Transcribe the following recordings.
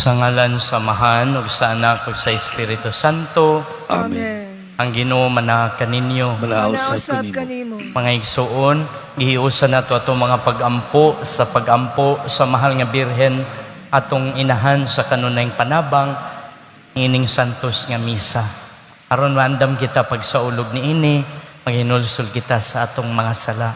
Sa ngalan sa Amahan ug sa Anak ug sa Espiritu Santo. Amen. Ang Ginoo manaa kaninyo. Manaa Manausab usab kanimo. Kanimo. Mga igsoon, gihiusan nato atong mga pagampo sa pagampo sa mahal nga Birhen, atong inahan sa kanunayng panabang ining santos nga misa. Aron maandam kita pagsaulog niini, maghinulsol kita sa atong mga sala.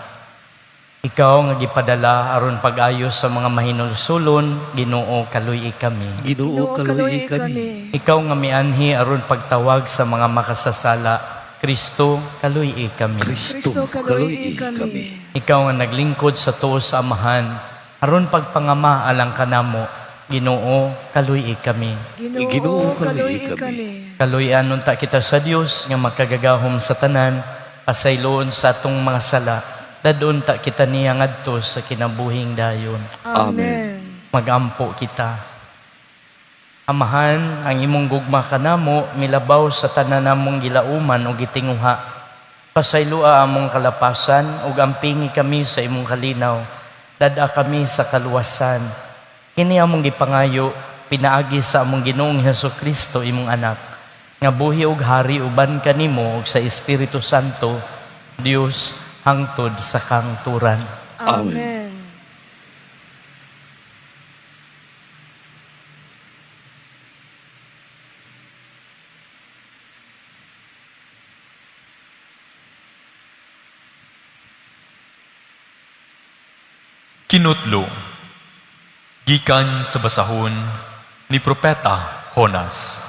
Ikaw nga gipadala aron pag-ayo sa mga mahinulsulon, Ginoo, kaluy-i kami. Ginoo, kaluy-i kami. Ikaw nga mianhi aron pagtawag sa mga makasasala, Kristo, kaluy-i kami. Kristo, kaluy-i kami. Ikaw nga naglingkod sa tuo sa Amahan, aron pagpangama alang kanamo, Ginoo, kaluy-i kami. Ginoo, kaluy-i kami. Kaluy-an unta kita sa Dios nga makagagahom sa tanan, pasayloon sa atong mga sala, dad-on ta kita niya ngadto sa kinabuhing dayon. Amen. Magampo kita. Amahan, ang imong gugma kanamo milabaw sa tanan namong gilauman o gitinguha. Pasayloa among kalapasan ug ampingi kami sa imong kalinaw. Dad-a kami sa kaluwasan. Kini among gipangayo pinaagi sa among Ginoong Hesus Kristo, imong anak, nga buhi ug hari uban kanimo ug sa Espiritu Santo, Dios, hangtod sa kangturan. Amen. Kinutlo gikan sa basahon ni Propeta Honas.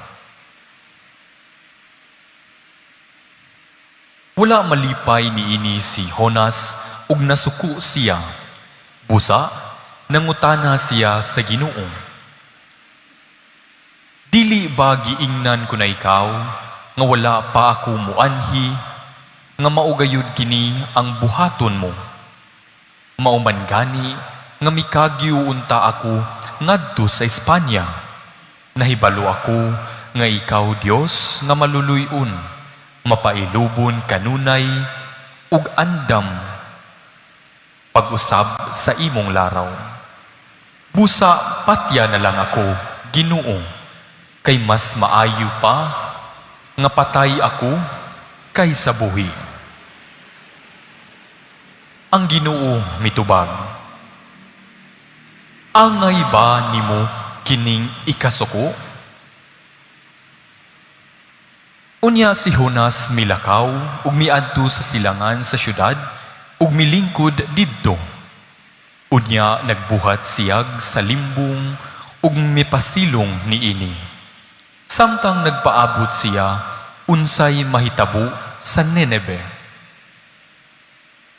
Wala malipay niini si Honas ug nasuko siya. Busa, nangutana siya sa Ginoo. Dili ba giingnan ko na ikaw nga wala pa ako muanhi nga mao gayud kini ang buhaton mo? Mao man gani nga mikagyo unta ako ngadto sa Espanya. Nahibalo ako nga ikaw Dios nga maluluy-on, mapailubon kanunay ug andam pag-usab sa imong laraw. Busa patya na lang ako, Ginoo, kay mas maayo pa nga patay ako kaysa buhi. Ang Ginoo mitubag, angay ba nimo kining ikasuko? Unya si Jonas milakaw ug miadto sa silangan sa syudad ug milingkod didto. Unya nagbuhat siyag sa limbong ug mipasilong niini. Samtang nagpaabot siya unsay mahitabo sa Nineve.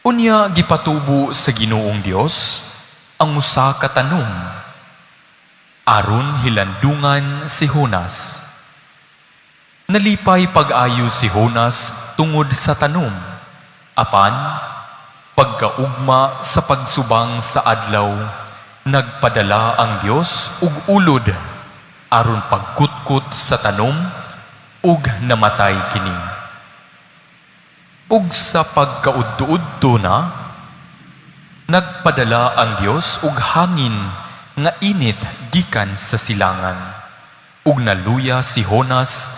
Unya gipatubo sa Ginoong Dios ang usa ka tanom aron hilandungan si Jonas. Nalipay pag-ayo si Jonas tungod sa tanom, apan pagkaugma sa pagsubang sa adlaw, nagpadala ang Dios og ulod aron pagkutkot sa tanom ug namatay kini. Ug sa pagkaudto-udto na, nagpadala ang Dios og hangin nga init gikan sa silangan. Ug naluya si Jonas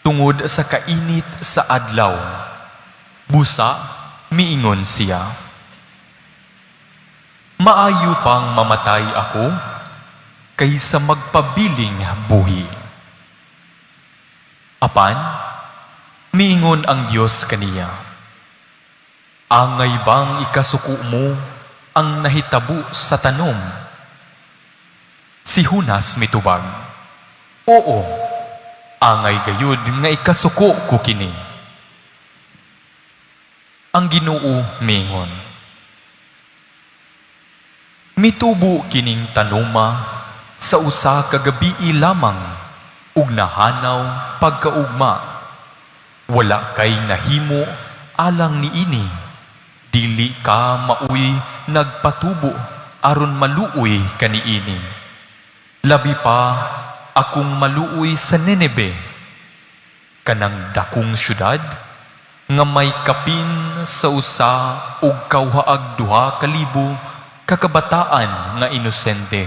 tungod sa kainit sa adlaw. Busa miingon siya, maayo pang mamatay ako kaysa magpabiling buhi. Apan, miingon ang Dios kaniya, angay bang ikasuko mo ang nahitabo sa tanom? Si Jonas mitubag, oo, angay gayud nga ikasuko ko kini. Ang Ginoo miingon, mitubo kining tanoma sa usa ka gabii lamang ug nahanaw pagkaugma. Wala kay nahimo alang niini. Dili ka maoy nagpatubo aron maluoy kaniini. Labi pa akong maluoy sa Nineve, kanang dakong syudad nga may kapin sa 1,200 ka kabataan nga inosente.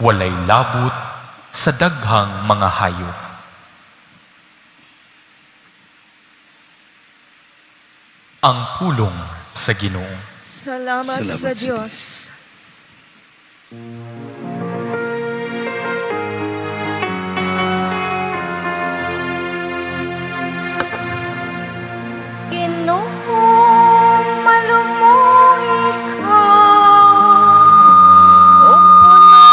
Walay labot sa daghang mga hayop. Ang pulong sa Ginoo. Salamat, Salamat sa sa Diyos. Ginoo, malumo ikaw, ug puno.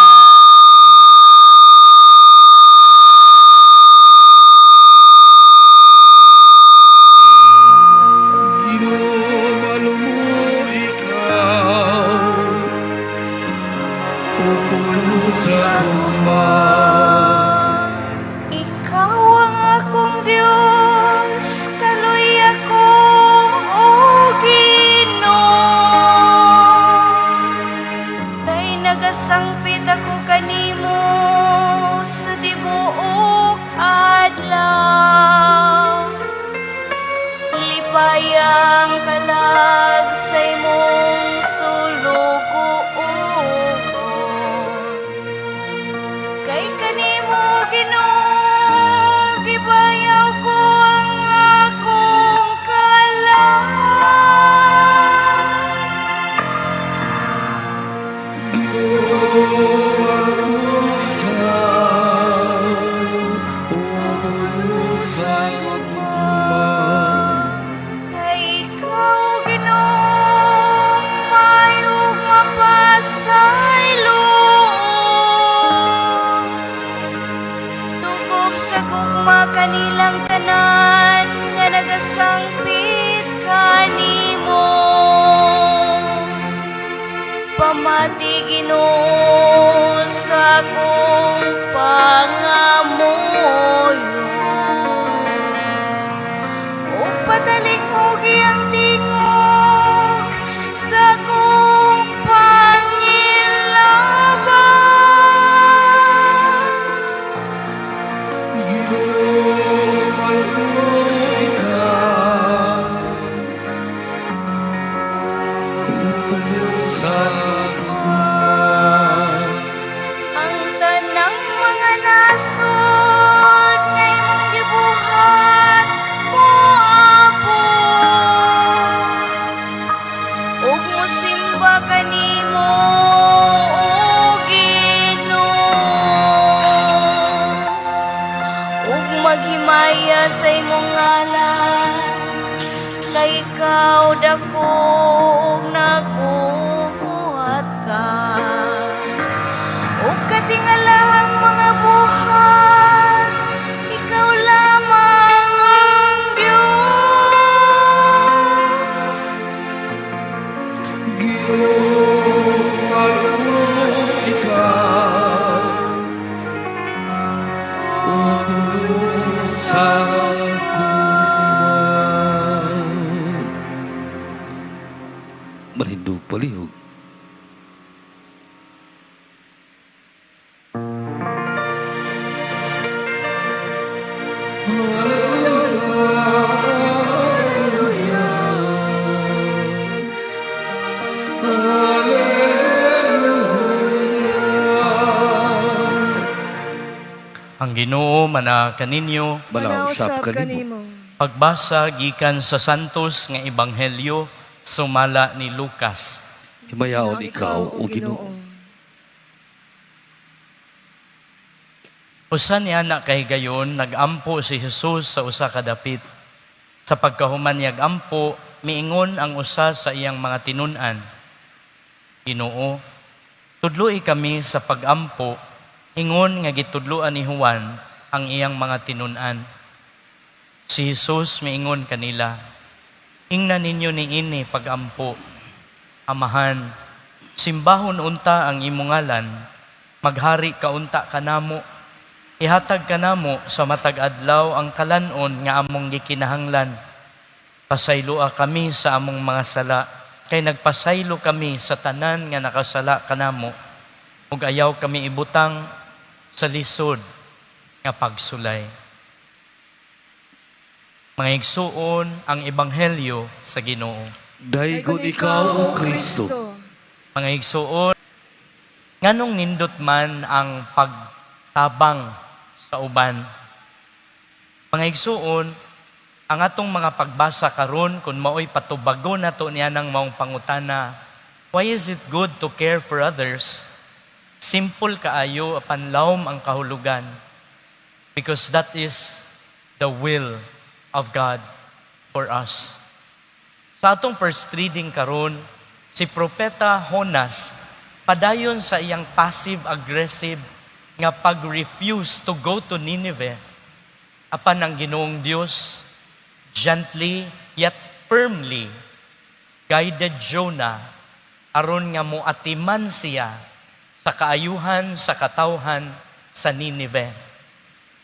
Ginoo, malumo ikaw, ug puno sa gugma. Ikaw ang akong Diyos, kaluy ako, o Ginoo. Kay nagasangpit ako kanimo sa tibuok adlaw. Lipayang kalag sa imong sulugoon. Kay kanimo Ginoo, gibayaw ko ang akong kalag. Ginoo, malumo ikaw, ug puno sa gugma. Kay ikaw, Ginoo, mayong mapasaylo. Tugob sa gugma kanilang tanan nga nagasangpit kanimo. Pamati, Ginoo, sa akong pangamuyo. Ug patalinghugi ang tingog sa akong pangilabang. Ginoo, malumo ikaw, ug puno sa gugma. Ang tanang mga nasod nga imong gibuhat moabot ug mosimba kanimo, o Ginoo, ug maghimaya sa imong ngalan, kay ikaw dako ug nagbuhat ka ug katingalahang mga buhat, ikaw lamang ang Diyos. Ginoo, malumo ikaw, ug puno sa gugma. Marindog palihog. Ang Ginoo mana kaninyo. Manausap kanimo. Pagbasa gikan sa Santos nga Ebanghelyo sumala ni Lucas. Himayaon ikaw, o Ginoo. Usa niya na kay gayon nagampo si Jesus sa usa ka dapit. Sa pagkahuman niyag ampo, miingon ang usa sa iyang mga tinun-an. Ginoo, tudloi kami sa pagampo, ingon nga gitudloan ni Juan ang iyang mga tinun-an. Si Jesus miingon kanila, ingna ninyo niini pagampo. Amahan, simbahon unta ang imong ngalan, maghari ka unta kanamo, ihatag kanamo sa matag adlaw ang kalanon nga among gikinahanglan. Pasayloa kami sa among mga sala, kay nagpasaylo kami sa tanan nga nakasala kanamo, ug ayaw kami ibutang sa lisod nga pagsulay. Mga igsuon ang ebanghelyo sa Ginoo. Daygon ikaw, O Kristo. Mga igsuon, nganong nindot man ang tabang sa uban. Mga igsuon, ang atong mga pagbasa karon, kung mao'y patubago nato niya ng maong pangutana, why is it good to care for others? Simple kaayo apan lawom ang kahulugan. Because that is the will of God for us. Sa atong first reading karon, si Propeta Jonas padayon sa iyang passive-aggressive nga pag-refuse to go to Nineveh. Apan ang Ginoong Dios gently yet firmly guided Jonah aron nga moatiman siya sa kaayuhan sa katawhan sa Nineveh.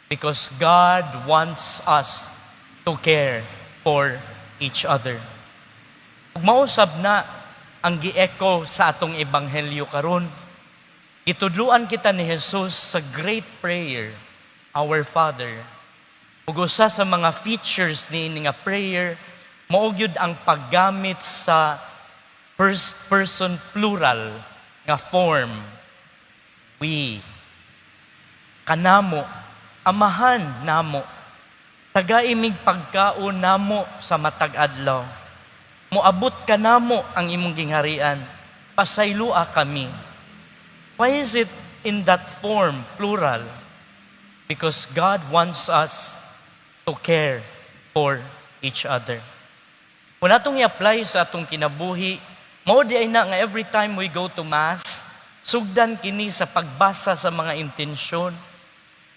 Because God wants us to care for each other. Ug mausab na ang gi-echo sa atong ebanghelyo karon. Gitudluan kita ni Jesus sa great prayer, Our Father. Ug usa sa mga features niini nga prayer mao gyud ang paggamit sa first person plural nga form, we. Kanamo, Amahan namo, tagai mig pagkaon namo sa matag adlaw. Moabot kanamo ang imong gingharian. Pasaylua kami. Why is it in that form, plural? Because God wants us to care for each other. Kung atong i-apply sa atong kinabuhi, mao diay na nga every time we go to Mass, sugdan kini sa pagbasa sa mga intensyon.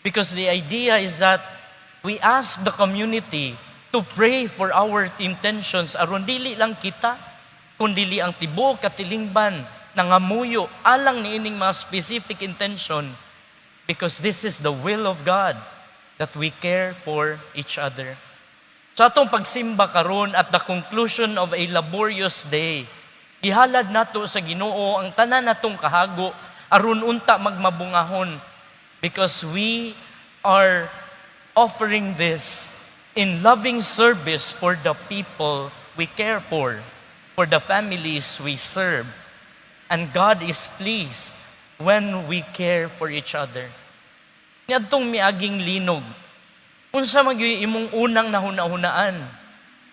Because the idea is that we ask the community to pray for our intentions aron dili lang kita, kundili ang tibuok katilingban nangamuyo alang niining mga specific intention, because this is the will of God that we care for each other. Sa atong pagsimba karon, at the conclusion of a laborious day, ihalad nato sa Ginoo ang tanan natong kahago aron unta magmabungahon, because we are offering this in loving service for the people we care for the families we serve. And God is pleased when we care for each other. Niadtong miaging linog, unsa man gyud imong unang nahuna-hunaan?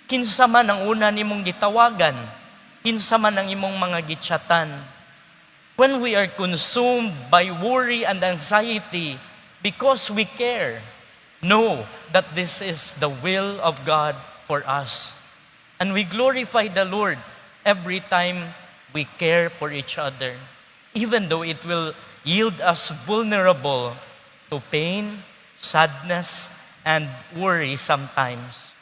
Kinsa man ang una nimong gitawagan? Kinsa man ang imong mga gitchatan? When we are consumed by worry and anxiety because we care, know that this is the will of God for us. And we glorify the Lord every time we care for each other, even though it will yield us vulnerable to pain, sadness, and worry sometimes.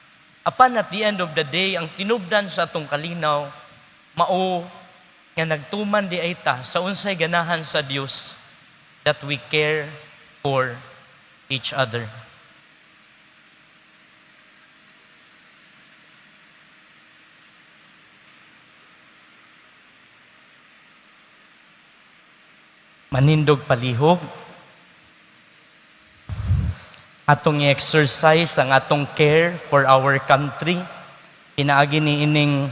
Apan at the end of the day, ang tinubdan sa atong kalinaw, mao nga nagtuman diay ta sa unsay ganahan sa Dios, that we care for each other. Manindog palihog. Atong i-exercise ang atong care for our country. Pinaagi ni ining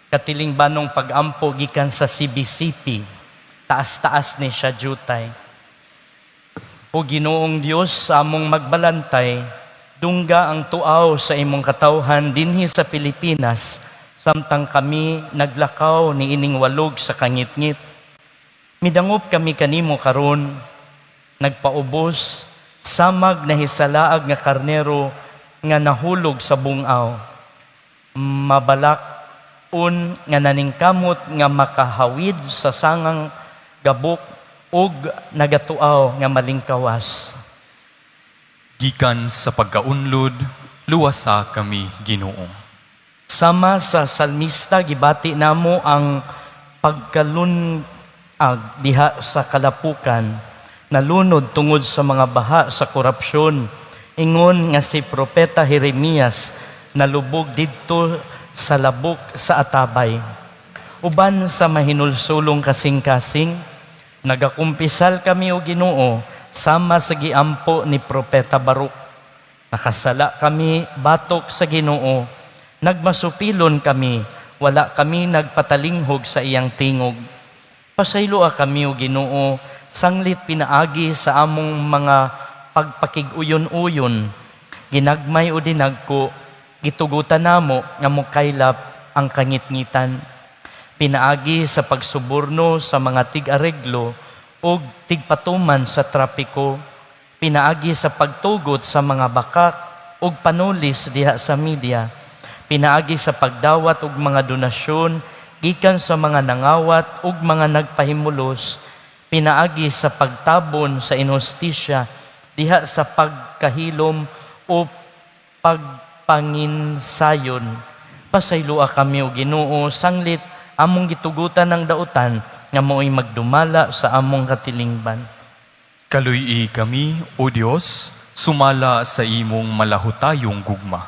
katilingbanong pag-ampo gikan sa CBCP. Taas-taas ni siya jutay. O Ginoong Dios, sa among magbalantay, dungga ang tuaw sa imong katawhan dinhi sa Pilipinas samtang kami naglakaw ni ining walog sa kangitngit. Midangop kami kanimo karon, nagpaubos samag nahisalaag nga karnero nga nahulog sa bungaw. Mabalak-on nga naningkamot nga makahawid sa sangang gabok ug nagatuaw nga malingkawas. Gikan sa pagkaunlod, luwasa kami, Ginoo. Sama sa salmista, gibati namo ang pagkalun-ag diha sa kalapukan, nalunod tungod sa mga baha sa korupsyon. Ingon nga si Propeta Jeremias nalubog didto sa labok sa atabay. Uban sa mahinulsulong kasing-kasing, nagakumpisal kami, o Ginoo, sama sa giampo ni Propeta Baruk. Nakasala kami batok sa Ginoo, nagmasupilon kami, wala kami nagpatalinghog sa iyang tingog. Pasayloa kami, o Ginoo, sanglit pinaagi sa among mga pagpakig-uyon-uyon, ginagmay o dinagko, gitugutan namo nga mokaylap ang kangitngitan. Pinaagi sa pagsuborno sa mga tig-areglo ug tigpatuman sa trapiko, pinaagi sa pagtugot sa mga bakak ug panulis diha sa media, pinaagi sa pagdawat og mga donasyon gikan sa mga nangawat ug mga nagpahimulos, pinaagi sa pagtabon sa inhustisya diha sa pagkahilom o pagpanginsayon. Pasayloa kami, o Ginoo, sanglit among gitugutan ng dautan nga mao'y magdumala sa among katilingban. Kaluy-i kami, O Dios, sumala sa imong malahutayong gugma.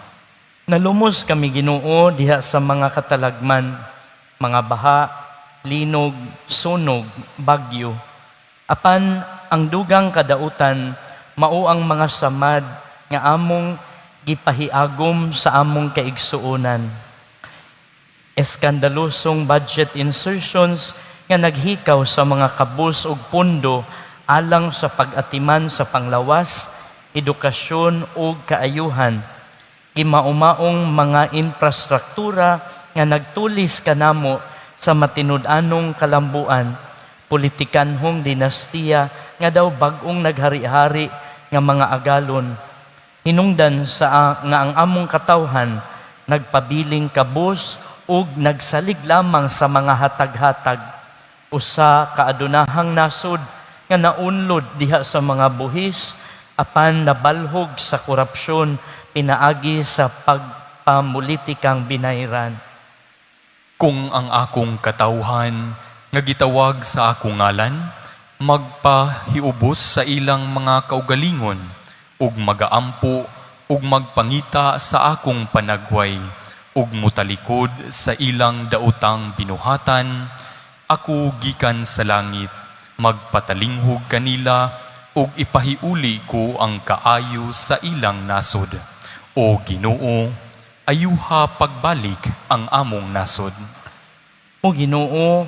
Nalumos kami, Ginoo, diha sa mga katalagman, mga baha, linog, sunog, bagyo. Apan ang dugang kadautan mao ang mga samad nga among gipahiagom sa among kaigsuonan. Eskandalosong budget insertions nga naghikaw sa mga kabus ug pundo alang sa pag-atiman sa panglawas, edukasyon ug kaayuhan. Gimaumaong mga infrastruktura nga nagtulis kanamo sa matinud-anong kalambuan, politikanhong dinastiya nga daw bag-ong naghari-hari nga mga agalon. Hinungdan sa nga ang among katawhan nagpabiling kabus ug nagsalig lamang sa mga hatag-hatag, usa ka adunahang nasod nga naunlod diha sa mga buhis apan nabalhog sa korupsyon pinaagi sa pagpamulitikang binayran. Kung ang akong katawhan nga gitawag sa akong ngalan magpahiubos sa ilang mga kaugalingon ug magaampo ug magpangita sa akong panagway ug mutalikod sa ilang daotang binuhatan, ako gikan sa langit magpatalinghog kanila ug ipahiuli ko ang kaayo sa ilang nasod. O Ginoo, ayuha pagbalik ang among nasod. O Ginoo,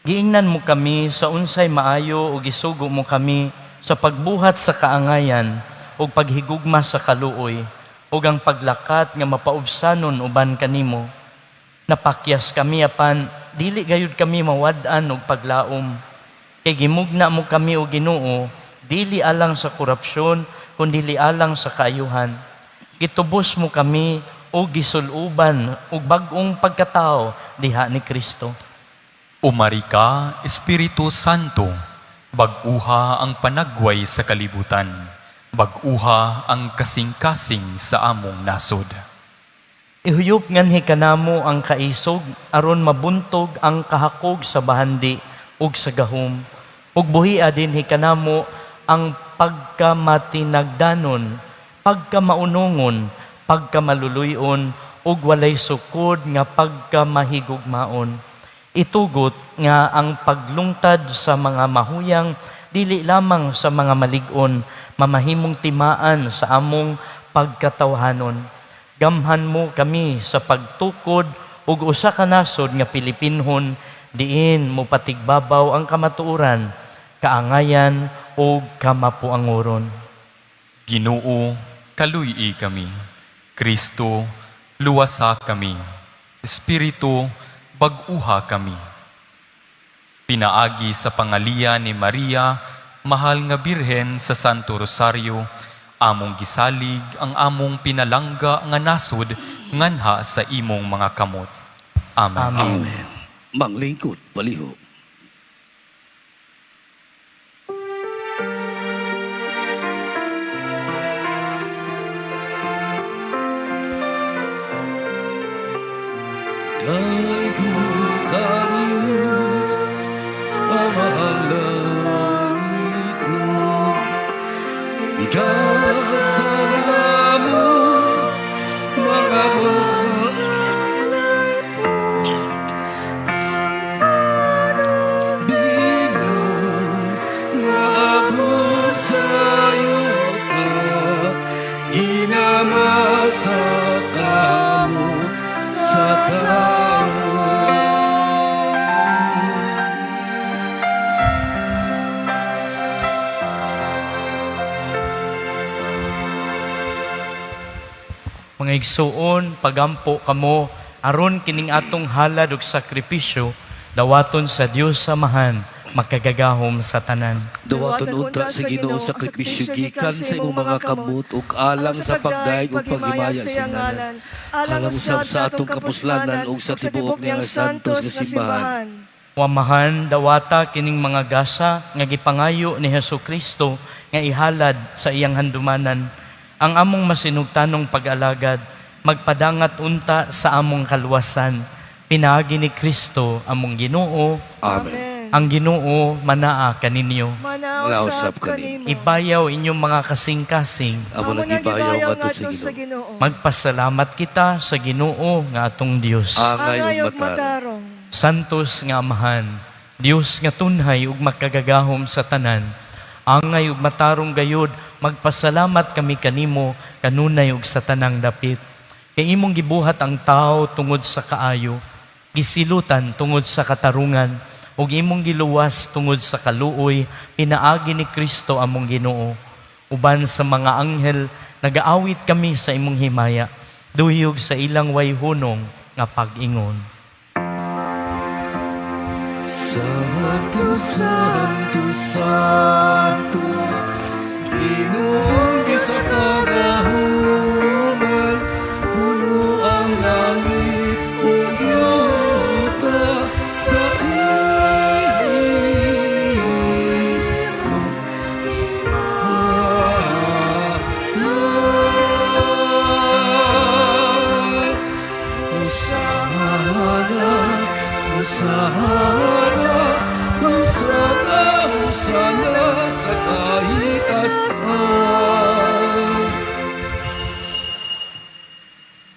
giingnan mo kami sa unsay maayo ug gisugo mo kami sa pagbuhat sa kaangayan ug paghigugma sa kaluoy ug ang paglakat nga mapaubsanon uban kanimo. Napakyas kami apan dili gayud kami mawad-an og paglaom. Kay gimugna mo kami, o Ginoo, dili alang sa korupsyon kundi alang sa kaayuhan. Gitubos mo kami o gisuluban og bag-ong pagkatao diha ni Kristo. Umari ka, Espiritu Santo, bag-uha ang panagway sa kalibutan, bag-uha ang kasing-kasing sa among nasod. Ihuyop nganhi kanamo ang kaisog aron mabuntog ang kahakog sa bahandi ug sa gahom. Ug buhia dinhi kanamo ang pagkamatinagdanon, pagkamaunongon, pagkamaluluyon ug walay sukod nga pagkamahigugmaon. Itugot nga ang paglungtad sa mga mahuyang dili lamang sa mga malig-on, mamahimong timaan sa among pagkatawhanon. Gamhan mo kami sa pagtukod ug usa ka nasod nga Pilipinhon diin mo patigbabaw ang kamatuoran, kaangayan ug kamapuangoron. Ginoo, kaluy-i kami. Kristo, luwasa kami. Espiritu, bag-uha kami. Pinaagi sa pangaliya ni Maria, mahal nga Birhen sa Santo Rosario, among gisalig ang among pinalangga nga nasod nganha sa imong mga kamot. Amen. Amen. Amen. Manglingkod palihog. Daygon ka Diyos, Amang langit no. Ikasal mo, mga Salay po ang Mga igsuon, pagampo kamo aron kining atong halad ug sakripisyo dawaton sa Dios Amahan makagagahom sa tanan. Dawaton unta sa Ginoo sakripisyo gikan sa imong mga kamot ug alang sa pagdayeg ug paghimaya sa iyang ngalan. Alang usab sa atong kapuslanan ug sa tibuok niyang santos nga simbahan. Amahan, dawata kining mga gasa nga gipangayo ni Hesus Kristo nga ihalad sa iyang handumanan. Ang among masinugtanong pag-alagad magpadangat unta sa among kaluwasan. Pinaagi ni Kristo among Ginoo. Amen. Ang Ginoo manaa kaninyo. Manaa Manausap usab kanimo. Ibayaw inyong mga kasing-kasing. Amo Amo nang ibayaw ngadto sa sa Ginoo. Ginoo. Magpasalamat kita sa Ginoo nga atong Dios. Angay Angay ug ug matarong. matarong. Santos nga Amahan, Dios nga tunhay ug makagagahom sa tanan. Angay ug matarong gayud, magpasalamat kami kanimo kanunay ug sa tanang dapit. Kay imong gibuhat ang tao tungod sa kaayo, gisilutan tungod sa katarungan, ug imong giluwas tungod sa kaluoy, pinaagi ni Kristo among Ginoo. Uban sa mga anghel, nagaawit kami sa imong himaya, duyog sa ilang wayhunong nga pag-ingon. Santo, Santo, Santo, Ginoong Diyos sa karahuman, puno ang langit ug yuta sa iyong himaya. Hosana, Hosana, Hosana, Hosana sa kahitasan.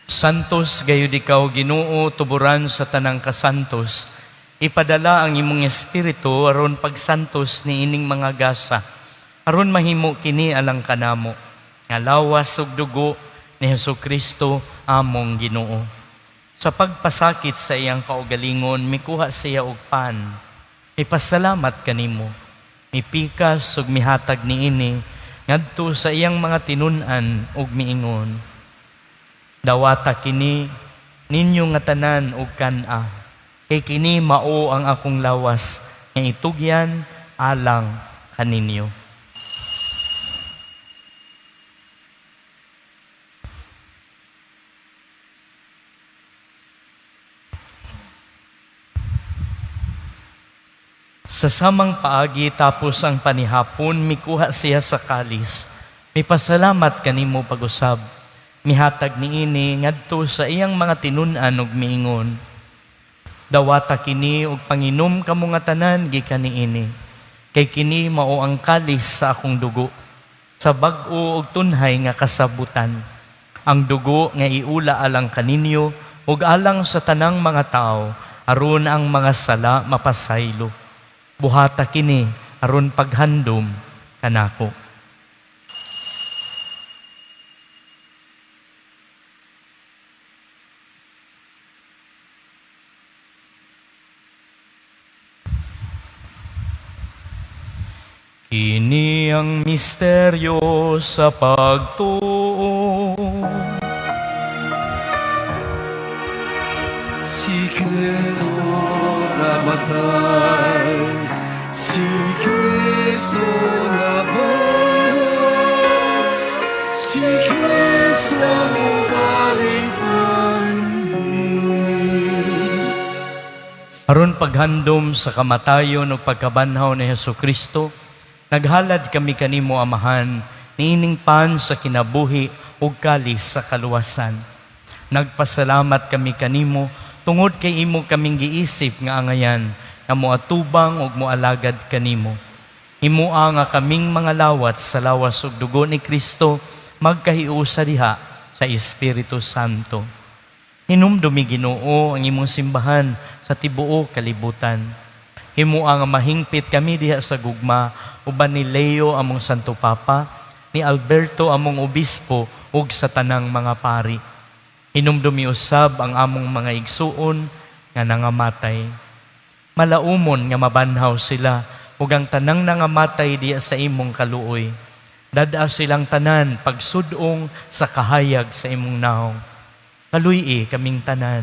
Santos gayud ikaw Ginoo, tuburan sa tanang kasantos. Ipadala ang imong espiritu aron pagsantos niining mga gasa. Aron mahimo kini alang kanamo nga lawas ug dugo ni Hesukristo among Ginoo. Sa pagpasakit sa iyang kaugalingon, mikuha siya og pan. Mipasalamat kanimo. Mipikas ug mihatag niini ngadto sa iyang mga tinun-an ug miingon: "Dawata kini ninyo nga tanan og kan-a. Kay kini mao ang akong lawas nga itugyan alang kaninyo." Sa samang paagi tapos ang panihapon, mikuha siya sa kalis. Mipasalamat kanimo pag-usab. Mihatag niini ngadto sa iyang mga tinun-an ug miingon: "Dawata kini ug panginom kamo nga tanan gikan niini. Kay kini mao ang kalis sa akong dugo, sa bag-o ug tunhay nga kasabutan. Ang dugo nga iula alang kaninyo ug alang sa tanang mga tao aron ang mga sala mapasaylo. Buhata kini aron paghandom kanako." Kini ang misteryo sa pagtuo. Si Kristo namatay, si Kristo nabuhay, si Kristo mubalik Aron paghandom sa kamatayon ug pagkabanhaw ni Hesus Kristo, naghalad kami kanimo, Amahan, niining pan sa kinabuhi ug kalis sa kaluwasan. Nagpasalamat kami kanimo tungod kay imo kaming giisip nga angayan nga moatubang ug moalagad kanimo. Himoa nga kaming mga lawat sa lawas ug dugo ni Kristo magkahiusa diha sa Espiritu Santo. Hinumdumi, Ginoo, ang imong simbahan sa tibuok kalibutan. Himoa nga mahingpit kami diha sa gugma uban ni Leo among Santo Papa, ni Alberto among obispo ug sa tanang mga pari. Hinumdumi usab ang among mga igsuon nga nangamatay. Malaumon nga mabanhaw sila ug ang tanang nangamatay diha sa imong kaluoy. Dad-a silang tanan pagsudong sa kahayag sa imong nawong. Kaluy-i kaming tanan.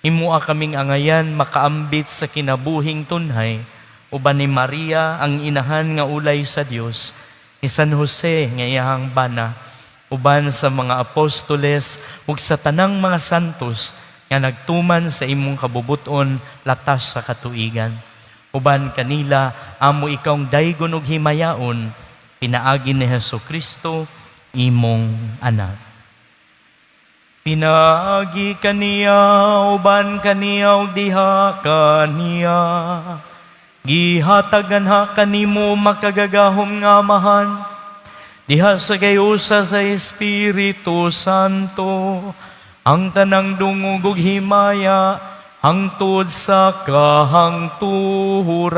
Imoa kaming angayan makaambit sa kinabuhing tunhay uban ni Maria ang inahan nga ulay sa Dios, ni San Jose nga iyahang bana, uban sa mga apostoles ug sa tanang mga santos nga nagtuman sa imong kabubuton latas sa katuigan. Uban kanila amo ikawng daygon ug himayaon pinaagi ni Hesus Kristo imong anak. Pinaagi kaniya, uban kaniya ug diha kaniya, gihatagan ha kanimo makagagahom nga Amahan, diha sa gayusa sa Espiritu Santo, ang tanang dungog ug himaya hangtod sa kahangturan.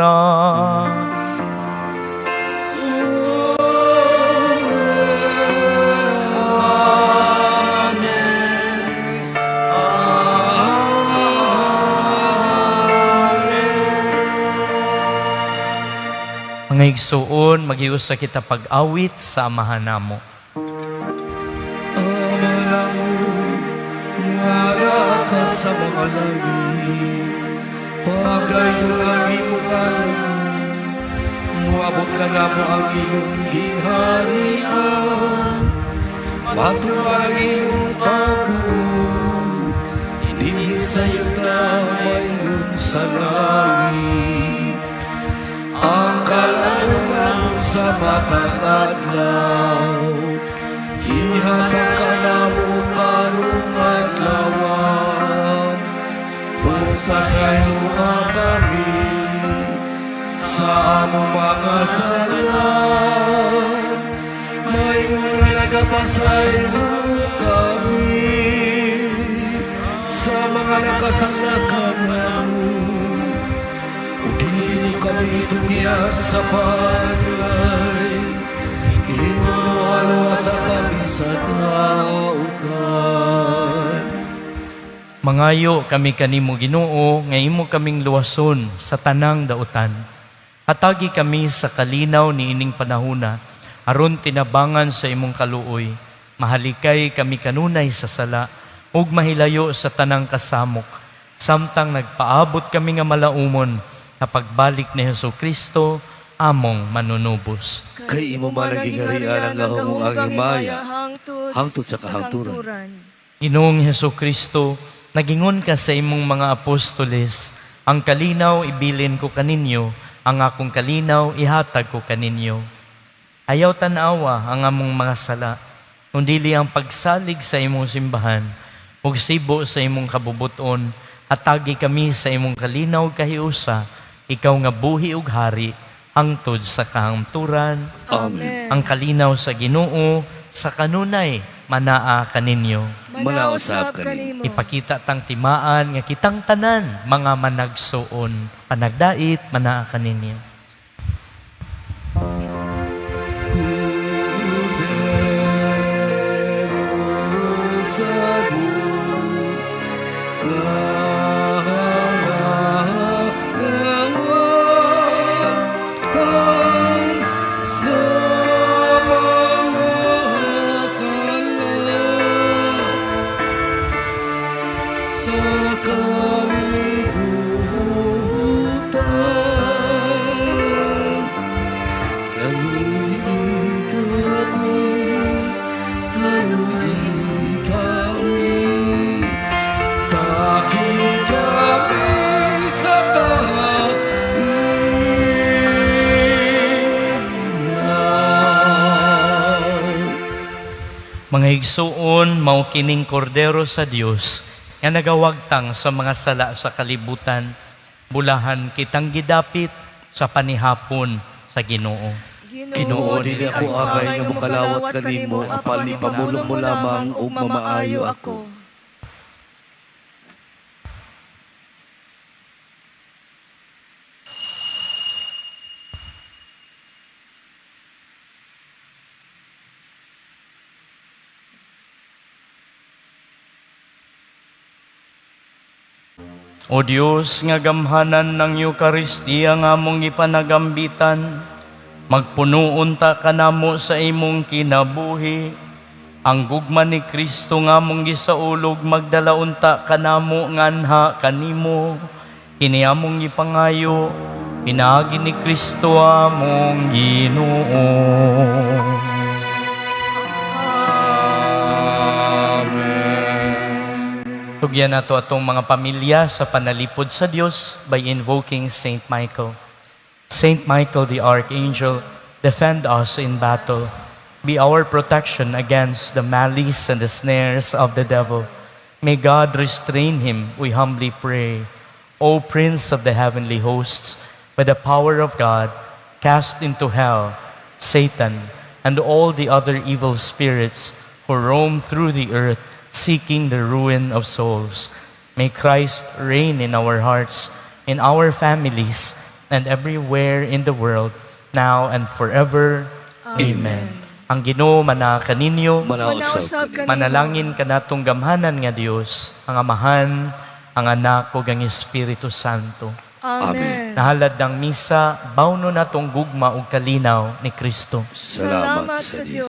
Mga igsuon, maghiusa kita pag-awit sa Amahan namo. Ama namo, nga naa ka sa mga langit, pagdayon ang imong ngalan, moabot kanamo ang imong gingharian, matuman ang imong pagbuot, dinhi sa yuta maingon sa langit. Ang kalamnan sa matag adlaw, ihatag kanamo karong adlaw, ug pasayloa kami sa among mga sala, maingon nga nagapasaylo kami sa mga nakasala kanamo. Ug dili mo kami itugyan sa panulay, Hinumduha kami sa dautan. Mangayo kami kanimo, Ginoo, nga imo kaming luwason sa tanang dautan. Hatagi kami sa kalinaw niining panahuna aron tinabangan sa imong kaluoy. Mahalikay kami kanunay sa sala ug mahilayo sa tanang kasamok samtang nagpaabot kami nga malaumon na pagbalik ni Hesus Kristo among manunubos. Kay imo man ang gingharian, ang gahom ug ang himaya, hangtod sa kahangturan. Ginoong Hesus Kristo, nagingon ka sa imong mga apostoles, "Ang kalinaw ibilin ko kaninyo, ang akong kalinaw ihatag ko kaninyo." Ayaw tan-awa ang among mga sala, kundili ang pagsalig sa imong simbahan, ug sibo sa imong kabubuton, hatagi kami sa imong kalinaw kahiusa, ikaw nga buhi ug hari, hangtod sa kahangturan. Amen. Ang kalinaw sa Ginoo sa kanunay manaa kaninyo. Manausab kanimo. Ipakita tang timaan nga kitang tanan mga managsuon. Panagdait manaa kaninyo. Kordero sa Tang sa mga sala sa kalibutan. Kaluy kami, kaluy kami, taki kami sa kalinaw. Mga igsuon, mao kining kordero sa Dios nga nagawagtang sa mga sala sa kalibutan. Bulahan kitang gidapit sa panihapon sa Ginoo. Ginoo, dili ako angay nga mokalawat kanimo, apan ipamulong mo lamang ug mamaayo ako. O Dios nga gamhanan ng Eukaristiya nga among ipanagambitan, Magpuno unta kanamo sa imong kinabuhi. Ang gugma ni Kristo nga among gisaulog magdala unta kanamo nganha kanimo. Kini among gipangayo pinaagi ni Kristo among Ginoo. Tugyan nato atong mga pamilya sa panalipod sa Dios by invoking Saint Michael. Saint Michael the Archangel, defend us in battle. Be our protection against the malice and the snares of the devil. May God restrain him, we humbly pray. O Prince of the heavenly hosts, by the power of God, cast into hell Satan and all the other evil spirits who roam through the earth seeking the ruin of souls. May Christ reign in our hearts, in our families, and everywhere in the world, now and forever. Amen. Ang Ginoo manaa kaninyo, Manausab Manausab kanimo. kanimo. Manalangin kanatong gamhanan nga Dios, ang Amahan, ang Anak ug ang Espiritu Santo. Amen. Nahalad ng misa, bawno natong gugma ug kalinaw ni Kristo. Salamat sa Dios.